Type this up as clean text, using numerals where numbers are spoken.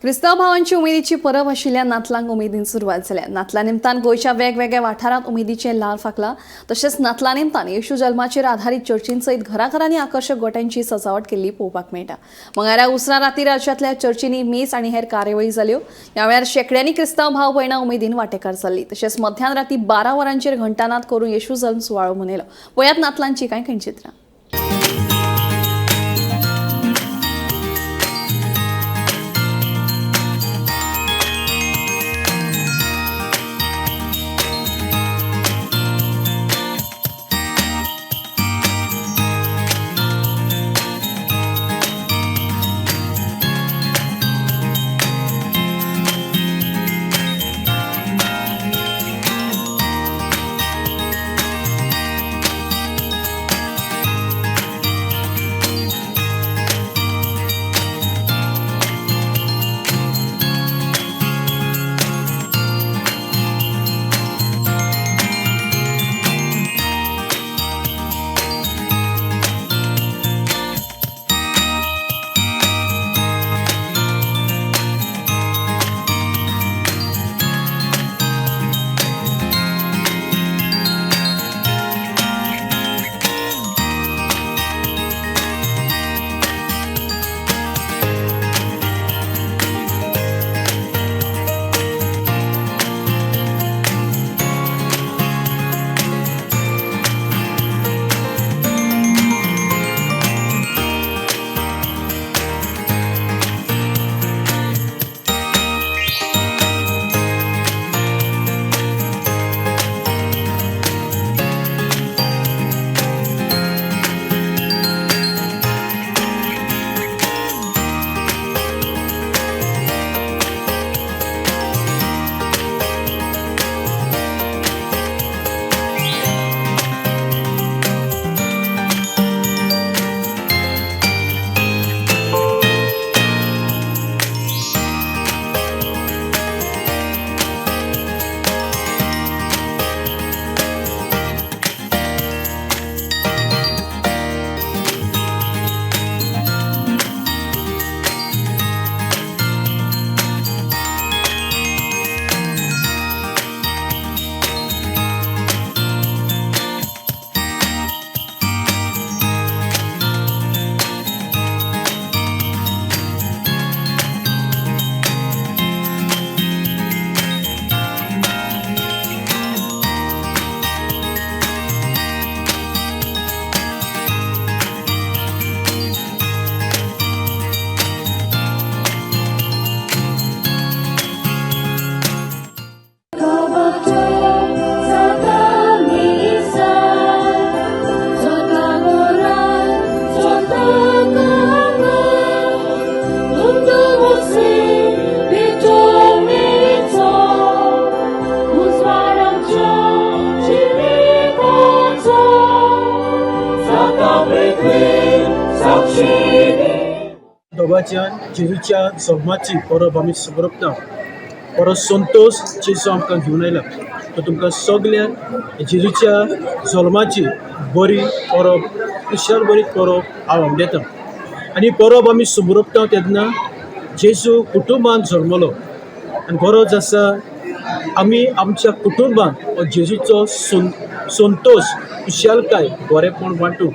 क्रिस्तांव भावांची उमेदीची परब आशिल्ल्या नातलांक उमेदीन सुरवात जाल्या. नातला निमतान गोंयच्या वेगवेगळ्या वाठारांत उमेदीचें ल्हार फांकलां. तशेंच नातला निमतान येशू जल्माचेर आधारीत चर्चीं सयत घराघरांनी आकर्शक गोट्यांची सजावट केल्ली पळोवपाक मेळटा. मंगळारा उसरां राती राज्यांतल्या चर्चींनी मीस आनी हेर कार्यावळी जाल्यो. ह्या वेळार शेंकड्यांनी क्रिस्तांव भाव भयणां उमेदीन वांटेकार जाल्ली. तशेंच मध्यान राती 12 वरांचेर घंटानाद करून येशू जल्म सुवाळो मनयलो. पळयात नातलांची कांय खणचित्रां. दोगाच्यान जेजूच्या जल्माची परब आमी समरपता. परत संतोश जेजू आमकां घेवन आयला. तो तुमकां सगल्यांक जेजूच्या जल्माची बरी परब, खुशाल बरी परब हांव आवडटा. आनी परब आमी समरपता तेन्ना जेजू कुटुंबान जल्मलो आनी गरज आसा आमी आमच्या कुटुंबान हो जेजूचो संतोश, खुशालकाय, बरेंपण वांटूंक.